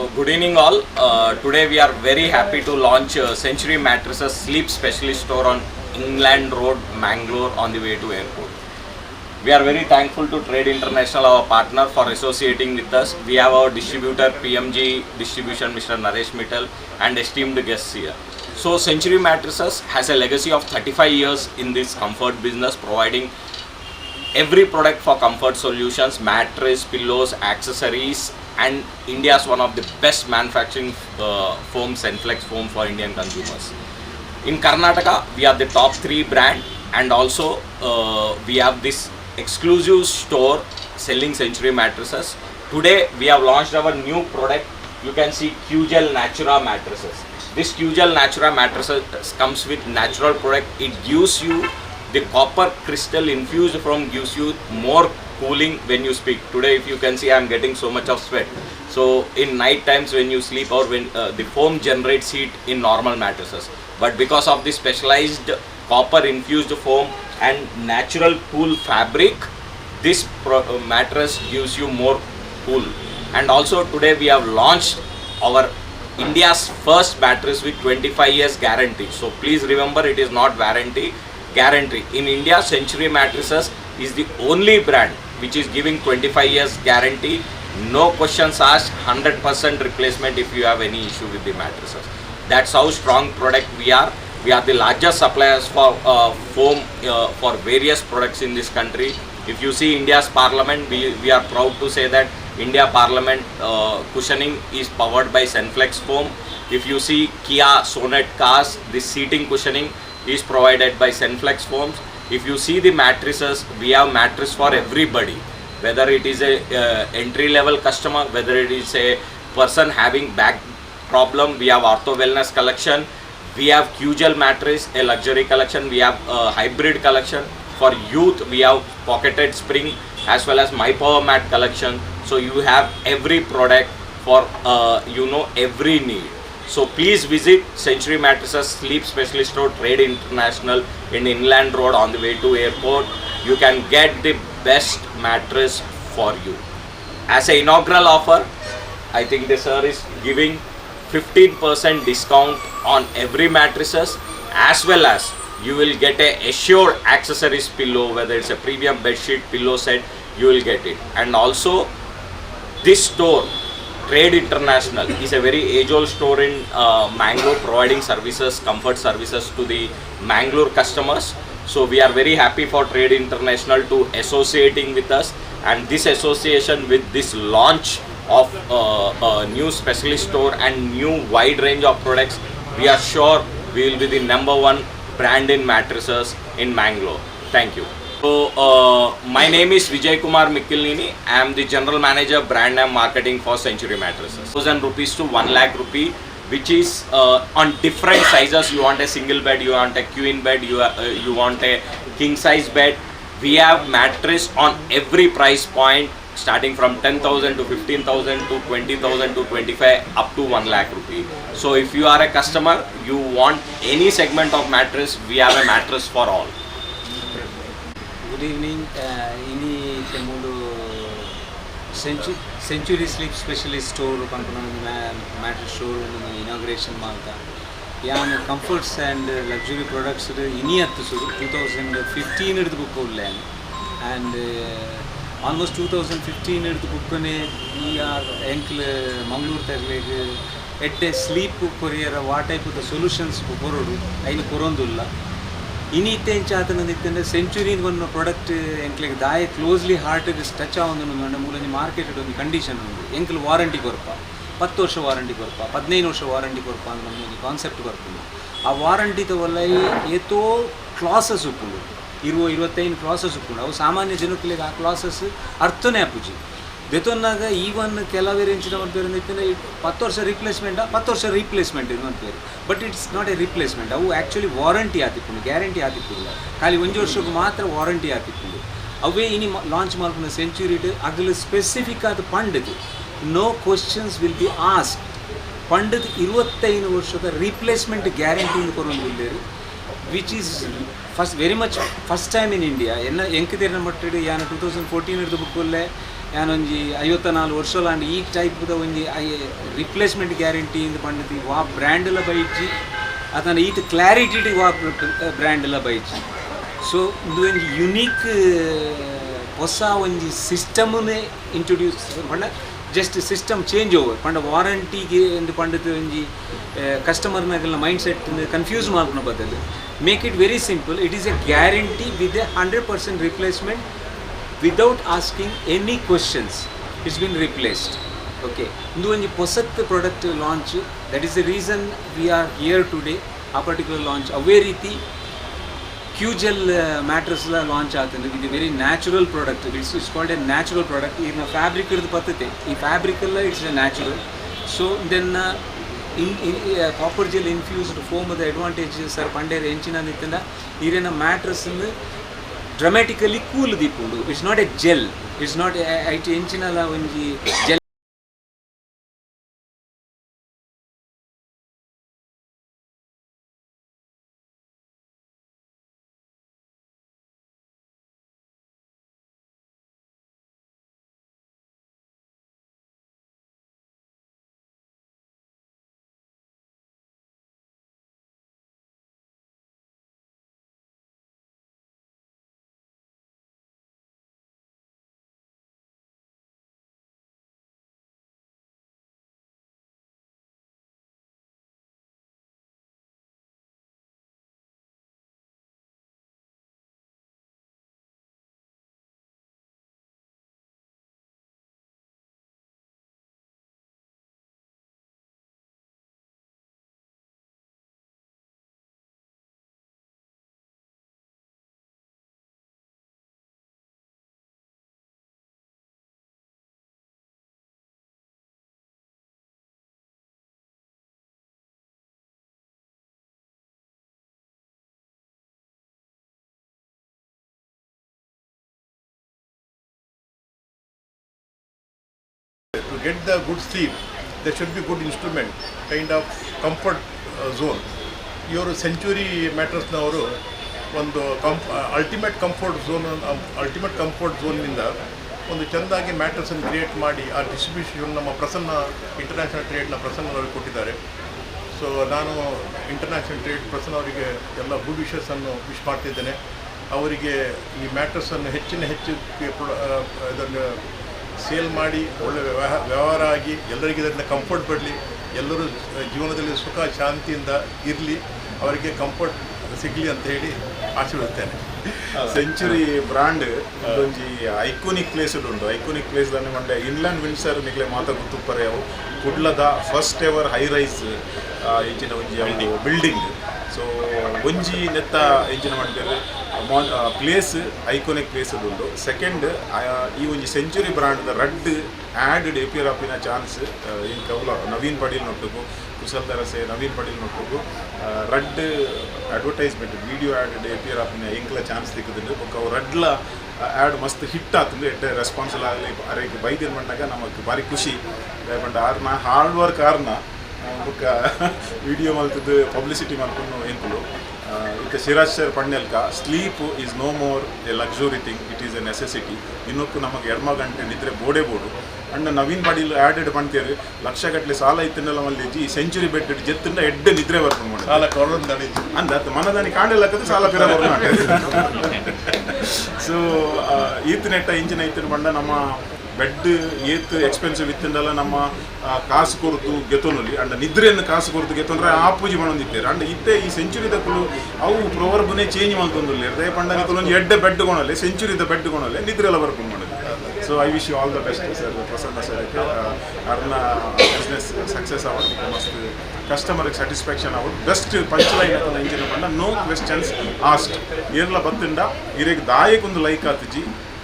good evening all. Today we are very happy to launch Century Mattresses Sleep Specialist Store on England Road, Mangalore, on the way to airport. We are very thankful to Trade International, our partner, for associating with us. We have our distributor PMG Distribution, Mr. Naresh Mittal, and esteemed guests here. So Century Mattresses has a legacy of 35 years in this comfort business, providing every product for comfort solutions, mattress, pillows, accessories, and India's one of the best manufacturing foam, Cenflex foam, for Indian consumers. In Karnataka, we are the top three brand, and also we have this exclusive store selling Century Mattresses. Today, we have launched our new product. You can see Qgel Natura mattresses. This Qgel Natura mattresses comes with natural product. It gives you the copper crystal infused foam, gives you more cooling when you speak. Today, if you can see, I am getting so much of sweat. So in night times when you sleep or when the foam generates heat in normal mattresses, but because of the specialized copper infused foam and natural cool fabric, this mattress gives you more cool. And also today we have launched our India's first mattress with 25 years guarantee. So please remember, it is not warranty, guarantee. In India, Century Mattresses is the only brand which is giving 25 years guarantee, no questions asked, 100% replacement if you have any issue with the mattresses. That's how strong product we are. We are the largest suppliers for foam for various products in this country. If you see India's parliament, we are proud to say that India parliament cushioning is powered by Cenflex foam. If you see Kia Sonet cars, this seating cushioning is provided by Cenflex foams. If you see the mattresses, we have mattress for everybody, whether it is a entry level customer, whether it is a person having back problem. We have ortho wellness collection, we have Qgel mattress, a luxury collection, we have a hybrid collection. For youth, we have pocketed spring as well as My Power Mat collection. So you have every product for every need. So please visit Century Mattresses Sleep Specialist Store, Trade International, in Inland Road, on the way to airport. You can get the best mattress for you. As a inaugural offer, I think the sir is giving 15% discount on every mattresses, as well as you will get a assured accessories pillow, whether it's a premium bed sheet, pillow set, you will get it. And also this store, Trade International, is a very age old store in Mangalore, providing services, comfort services to the Mangalore customers. So we are very happy for Trade International to associating with us, and this association with this launch of a new specialist store and new wide range of products, we are sure we will be the number one brand in mattresses in Mangalore. Thank you. So, my name is Vijay Kumar Mikilnini. I am the general manager, brand and marketing for Century Mattresses. ₹1000 to 1 lakh rupee, which is on different sizes. You want a single bed, you want a queen bed, you want a king size bed. We have mattress on every price point, starting from 10,000 to 15,000 to 20,000 to 25 up to 1 lakh rupee. So if you are a customer, you want any segment of mattress, we have a mattress for all. Good evening. ಇನಿ ಮೂಲು century sleep specialist store ಪನ್ಪುನ ಒಂಜಿ mattress store inauguration ಮಾಲ್ತ. ಯಾನ್ comforts and luxury products ಇನಿ ಅತ್ತು ಸುರು 2015 ಹಿಡ್ದು book ಉಲ್ಲೆ. And almost 2015 ಹಿಡ್ದು ಬುಕ್ಕನೆ ಈ ಆರ್ ಎಂಕ್ಲ್ ಮಂಗಳೂರು ತರ್ಲೆಗ್ ಎಡ್ಡೆ ಸ್ಲೀಪ್ ಕೊರಿಯರ ವಾ ಟೈಪ್ ದ ಸೊಲ್ಯೂಷನ್ಸ್ ಕೊರೊಡು ಐನು ಕೊರೊಂದುಲ್ಲ. ಇನಿ ಇತ್ತೆ ಎಂಚ ಆತನ ಇತ್ತಂದ್ರೆ ಸೆಂಚುರಿ ಒಂದು ಪ್ರಾಡಕ್ಟ್ ಎಂಕ್ಲೆಗ್ ದಾಯೆ ಕ್ಲೋಸ್ಲಿ ಹಾರ್ಟ್ಗೆ ಟಚ್ ಆವೊಂದು ಪಂಡ ಮೂಲೊಂಜಿ ಮಾರ್ಕೆಟ್ ಒಂಜಿ ಕಂಡೀಷನ್ ಉಂಡು. ಎಂಕ್ಲು ವಾರಂಟಿ ಕೊರ್ಪ, 10 ವರ್ಷ ವಾರಂಟಿ ಕೊರ್ಪ, 15 ವರ್ಷ ವಾರಂಟಿ ಕೊರ್ಪ ಅಂದ್ ನಮ್ಗೆ ಒಂಜಿ ಕಾನ್ಸೆಪ್ಟ್ ಕೊರ್ಪುಂಡು. ಆ ವಾರಂಟಿ ತವಲ್ಲ ಏತೋ ಕ್ಲಾಸಸ್ ಉಪ್ಪುಂಡು, 20 25 ಕ್ಲಾಸಸ್ ಉಪ್ಪುಂಡು. ಅವು ಸಾಮಾನ್ಯ ಜನಕ್ಕುಲೆಗ್ ಆ ಕ್ಲಾಸಸ್ ಅರ್ಥನೇ ಆಪುಜಿ. ದೆತೊನ್ನಾಗ ಈವನ್ ಕೆಲವೇರು ಎಂಚಿನ ಮನ್ಪೇರು ಇತ್ತಂದ್ರೆ 10 ವರ್ಷ ರಿಪ್ಲೇಸ್ಮೆಂಟ್, 10 ವರ್ಷ ರೀಪ್ಲೇಸ್ಮೆಂಟ್ ಇದು ಮನ್ಪೇರು. But it's not a replacement. ಅವು ಆ್ಯಕ್ಚುಲಿ ವಾರಂಟಿ ಆತಿಪ್ಪುಂಡು, ಗ್ಯಾರಂಟಿ ಆತಿಪ್ಪುಂಡು. ಖಾಲಿ ಒಂಜಿ ವರ್ಷಕ್ಕೆ ಮಾತ್ರ ವಾರಂಟಿ ಆತಿಪ್ಪುಂಡು. ಅವೇ ಇನಿ ಲಾಂಚ್ ಮಲ್ಪುನ ಸೆಂಚುರಿಟ್ ಅಗಲು ಸ್ಪೆಸಿಫಿಕ್ ಆದ ಪಂಡದು no questions will be asked ಪಂಡದ್ 25 ವರ್ಷದ ರೀಪ್ಲೇಸ್ಮೆಂಟ್ ಗ್ಯಾರಂಟಿ ಕೊರೊಂದು ಉಲ್ಲೇರು, which is first, very much first time in India. ಎನ್ನ ಎಂಕ್ ತೆರಿನ ಮಟ್ಟಿಡ್ ಯಾನ್ 2014 ಹಿಡ್ದು ಬುಕ್ಕುಲ್ಲೆ. ಯಾನೊಂಜಿ 54 ವರ್ಷಲಾಂಡ್ ಈ ಟೈಪ್ದ ಒಂಜಿ I replacement guarantee ಇಂದ್ ಪಂಡತಿ ವಾ ಬ್ರ್ಯಾಂಡ್ಲ ಬೈಜಿ ಅತನ ಈತ್ ಕ್ಲಾರಿಟಿ ವಾ ಬ್ರ್ಯಾಂಡ್ಲ ಬೈಜಿ. ಸೊ ಇಂದು ಒಂಜಿ ಯುನೀಕ್ ಹೊಸ ಒಂಜಿ ಸಿಸ್ಟಮ್ನೇ ಇಂಟ್ರೊಡ್ಯೂಸ್ ಪಂಡ ಜಸ್ಟ್ ಸಿಸ್ಟಮ್ ಚೇಂಜ್ ಓವರ್ ಪಂಡ ವಾರಂಟಿಗೆ ಎಂದು ಪಂಡದ ಒಂಜಿ ಕಸ್ಟಮರ್ನಾಗೆಲ್ಲ ಮೈಂಡ್ ಸೆಟ್ ಕನ್ಫ್ಯೂಸ್ ಮಲ್ಪುನ ಬದಲು make it very simple. It is a guarantee with a 100% replacement without asking any questions. It's been replaced. Okay, ಇಂದು ಒಂಜಿ ಪೊಸತ್ product launch. That is the reason we are here today. ಆ particular launch ಅವೇ ರೀತಿ ಕ್ಯೂಜೆಲ್ mattress launch ಆತಂದ್ರೆ ಇದು very natural product. It's called a natural product. ಈರ್ನ fabric ಹಿಡಿದು ಪತ್ತತೆ ಈ ಫ್ಯಾಬ್ರಿಕ್ ಎಲ್ಲ it's a natural. So then in copper gel infused ಫೋಮದ advantage sir ಪಂಡೇರ್ ಎಂಚಿನ ನಿತ್ತಂಡ ಈರೇನ ಮ್ಯಾಟ್ರಸ್ ಡ್ರಮ್ಯಾಟಿಕಲಿ ಕೂಲ್ ದೀಪುಂಡು. It's not a gel, it's not it ಎಂಚಿನಲ ಒಂಜಿ gel. To get the good sleep, there should be good instrument, kind of comfort zone. ಇವರು century ಮ್ಯಾಟ್ರಸ್ನವರು ಒಂದು ultimate comfort ಝೋನ್ನಿಂದ ಒಂದು ಚೆಂದಾಗಿ ಮ್ಯಾಟ್ರಸನ್ನು ಕ್ರಿಯೇಟ್ ಮಾಡಿ ಆ ಡಿಸ್ಟ್ರಿಬ್ಯೂಷನ್ ನಮ್ಮ ಪ್ರಸನ್ನ ಇಂಟರ್ನ್ಯಾಷನಲ್ ಟ್ರೇಡ್ನ ಪ್ರಸನ್ನ ಅವರಿಗೆ ಕೊಟ್ಟಿದ್ದಾರೆ. ಸೊ ನಾನು ಇಂಟರ್ನ್ಯಾಷನಲ್ ಟ್ರೇಡ್ ಪ್ರಸನ್ನ ಅವರಿಗೆ ಎಲ್ಲ ಗುಡ್ ವಿಶಸ್ಸನ್ನು ವಿಶ್ ಮಾಡ್ತಿದ್ದೇನೆ. ಅವರಿಗೆ ಈ ಮ್ಯಾಟ್ರಸನ್ನು ಹೆಚ್ಚಿನ ಹೆಚ್ಚು ಇದನ್ನು ಸೇಲ್ ಮಾಡಿ ಒಳ್ಳೆ ವ್ಯವಹಾರ ಆಗಿ ಎಲ್ಲರಿಗೆ ಇದರಿಂದ ಕಂಫರ್ಟ್ ಬರಲಿ, ಎಲ್ಲರೂ ಜೀವನದಲ್ಲಿ ಸುಖ ಶಾಂತಿಯಿಂದ ಇರಲಿ, ಅವರಿಗೆ ಕಂಫರ್ಟ್ ಸಿಗಲಿ ಅಂತ ಹೇಳಿ ಆಶೀರ್ವದಿಸ್ತೇನೆ. ಸೆಂಚುರಿ ಬ್ರಾಂಡ್ ಒಂಜಿ ಐಕೋನಿಕ್ ಪ್ಲೇಸ್ ಉಂಡು. ಐಕೋನಿಕ್ ಪ್ಲೇಸ್ ದಾನೆ ಮಂಡೆ ಇನ್ಲ್ಯಾಂಡ್ ವಿಂಡ್ಸರ್ ನಿಕ್ಲೆ ಮಾತ ಗೊತ್ತುಪ್ಪರೆ. ಅವು ಕುಡ್ಲದ ಫಸ್ಟ್ ಎವರ್ ಹೈ ರೈಸ್ ಇಂಚಿನ ಒಂಜಿ ಬಿಲ್ಡಿಂಗ್. ಸೊ ಒಂಜಿ ನೆತ್ತ ಎಂಚಿನ ಮಂಡೇರು ಪ್ಲೇಸ್ ಐಕೋನಿಕ್ ಪ್ಲೇಸ್ ಉಂಡು. ಸೆಕೆಂಡ್, ಈ ಒಂಜಿ ಸೆಂಚುರಿ ಬ್ರಾಂಡ್ ರಡ್ಡ್ ಆ್ಯಡ್ ಎಪಿಯರ್ ಆಪಿನ ಚಾನ್ಸ್ ಇನ್ ಕೌಲ ನವೀನ್ ಪಡೀಲ್ ನೊಟ್ಟುಗು, ಕುಶಲ್ ದರಸೆ ನವೀನ್ ಪಡೀಲ್ ನೊಟ್ಟುಗು ರಡ್ಡ್ ಅಡ್ವರ್ಟೈಸ್ಮೆಂಟ್ ವಿಡಿಯೋ ಆ್ಯಡ್ ಎಪಿಯರ್ ಆಪಿನ ಎಂಕ್ಲ ಚಾನ್ಸ್ ತಿಕ್ಕುದುಂಡು. ಬೊಕ್ಕ ಅವು ರಡ್ಲ ಆ್ಯಡ್ ಮಸ್ತ್ ಹಿಟ್ ಆತಂದು, ಎಡ್ಡೆ ರೆಸ್ಪಾನ್ಸ್ ಆಗಲಿ ಅರೇಗ್ ಬೈದಿನ ಮಂಡಾಗ ನಮಕ್ ಬಾರಿ ಖುಷಿ. ಪಂಡ ಆರ್ನ ಹಾರ್ಡ್ ವರ್ಕ್ ಆರ್ನ ಬೊಕ್ಕ ವಿಡಿಯೋ ಮಲ್ತದ್ದು ಪಬ್ಲಿಸಿಟಿ ಮಲ್ಕೊಂಡು ಎಂಕುಲು. ಇತ್ತೆ ಸಿರಾಜ್ ಸರ್ ಪಂಡೆಲ್ಕ, sleep is no more a luxury thing, it is a necessity. ದಿನಕ್ಕೂ ನಮಗೆ 2 ಗಂಟೆ ನಿದ್ರೆ ಬೋಡೆ ಬೋಡು. ಅಂಡ ನವೀನ್ ಪಾಟೀಲ್ ಆ್ಯಡೆಡ್ ಪಂತೇರು, ಲಕ್ಷ ಗಟ್ಟಲೆ ಸಾಲ ಇತ್ತಂಡಲ ಮಲ್ದಿಜ್ಜಿ, ಈ ಸೆಂಚುರಿ ಬೆಡ್ ಜೆತ್ತಂಡ ಎಡ್ಡೆ ನಿದ್ರೆ ಬರ್ಕೊಂಡು ಮಾಡಿ. ಸಾಲ ಕೊಡೋದು. ಅಂದ ಮನದಾನಿ ಕಾಂಡೆಲಕ್ಕದು ಸಾಲ ಪಿರ. ಸೊ ಈತ್ ನೆಟ್ಟ ಇಂಚಿನ ಇತ್ತಿನ ಪಂಡ ನಮ್ಮ ಬೆಡ್ ಏತ್ ಎಕ್ಸ್ಪೆನ್ಸಿವ್ ಇತ್ತಂಡಲ ನಮ್ಮ ಕಾಸು ಕೊರ್ದು ಗೆತೊನೊಲಿ. ಅಂಡ ನಿದ್ರೆಯನ್ನು ಕಾಸು ಕೊರ್ದು ಗೆತೊಂಡ್ರೆ ಆ ಪೂಜೆ ಮಾಡೊಂದಿತ್ತೇರು. ಅಂಡ ಇತ್ತೆ ಈ ಸೆಂಚುರಿದಕ್ಕಲು ಅವು ಪ್ರೊವರ್ಬುನೇ ಚೇಂಜ್ ಮಲ್ತೊಂದುಲ್ಲೆರ್. ದಯ ಪಂಡ ನಿಕುಲು ಒಂಜಿ ಎಡ್ಡೆ ಬೆಡ್ ಕೊಣಲೆ, ಸೆಂಚುರಿದ ಬೆಡ್ ಕೊಣಲೆ, ನಿದ್ರೆ ಎಲ್ಲ ಬರ್ಕೊಂಡು ಮಾಡೋದು. So I wish you all the best, sir. Prasanna sir ಅರ್ನ ಬಿಸ್ನೆಸ್ ಸಕ್ಸಸ್ ಆವಡ್, ಮಸ್ತ್ ಕಸ್ಟಮರ್ ಸ್ಯಾಟಿಸ್ಫ್ಯಾಕ್ಷನ್ ಆವಡ್. ಬೆಸ್ಟ್ ಪಂಚ್ ಲೈನ್ ಇಂಚಿನ ಪಂಡ ನೋ ಕ್ವೆಶ್ಚನ್ಸ್ ಆಸ್ಕ್ಡ್. ಏರ್ಲ ಬತ್ತುಂಡ ಇರೆಗ್ ದಾಯಕ್ ಒಂದು ಲೈಕ್ ಆತಿಜಿ,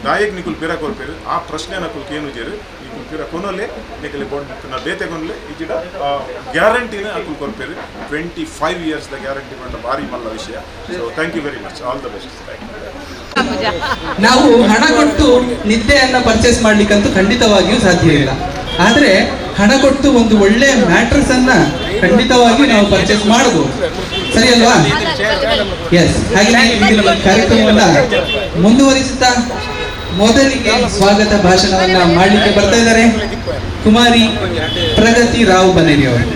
ದಾಯಕ್ ನಿಕುಲ್ ಪಿರ ಕೊರ್ಪೇರು, ಆ ಪ್ರಶ್ನೆ ನಕುಲ್ ಕೇನುಜೇರು. ನಿಕುಲ್ ಪಿರ ಕೊನೊಲೆ, ನಿಕಲಿ ಬೊಡ್ ಬೇತೆ ಕೊನಲೆ ಇಜಿಡ ಗ್ಯಾರಂಟಿನ ಅಕುಲ್ ಕೊರ್ಪೇರು. 25 ಇಯರ್ಸ್ the guarantee ಪಂಡ ಭಾರಿ ಮಲ್ಲ ವಿಷಯ. So thank you very much, all the best. ನಾವು ಹಣ ಕೊಟ್ಟು ನಿದ್ದೆಯನ್ನ ಪರ್ಚೇಸ್ ಮಾಡ್ಲಿಕ್ಕಂತೂ ಖಂಡಿತವಾಗಿಯೂ ಸಾಧ್ಯ ಇಲ್ಲ. ಆದ್ರೆ ಹಣ ಕೊಟ್ಟು ಒಂದು ಒಳ್ಳೆಯ ಮ್ಯಾಟ್ರಸ್ ಅನ್ನ ಖಂಡಿತವಾಗಿಯೂ ನಾವು ಪರ್ಚೇಸ್ ಮಾಡಬಹುದು, ಸರಿ ಅಲ್ವಾ? ಎಸ್, ಹಾಗೆ ಈ ಕಾರ್ಯಕ್ರಮವನ್ನ ಮುಂದುವರಿಸುತ್ತಾ ಮೊದಲಿಗೆ ಸ್ವಾಗತ ಭಾಷಣವನ್ನ ಮಾಡಲಿಕ್ಕೆ ಬರ್ತಾ ಇದ್ದಾರೆ ಕುಮಾರಿ ಪ್ರಗತಿ ರಾವ್ ಬನೇರಿ ಅವರು.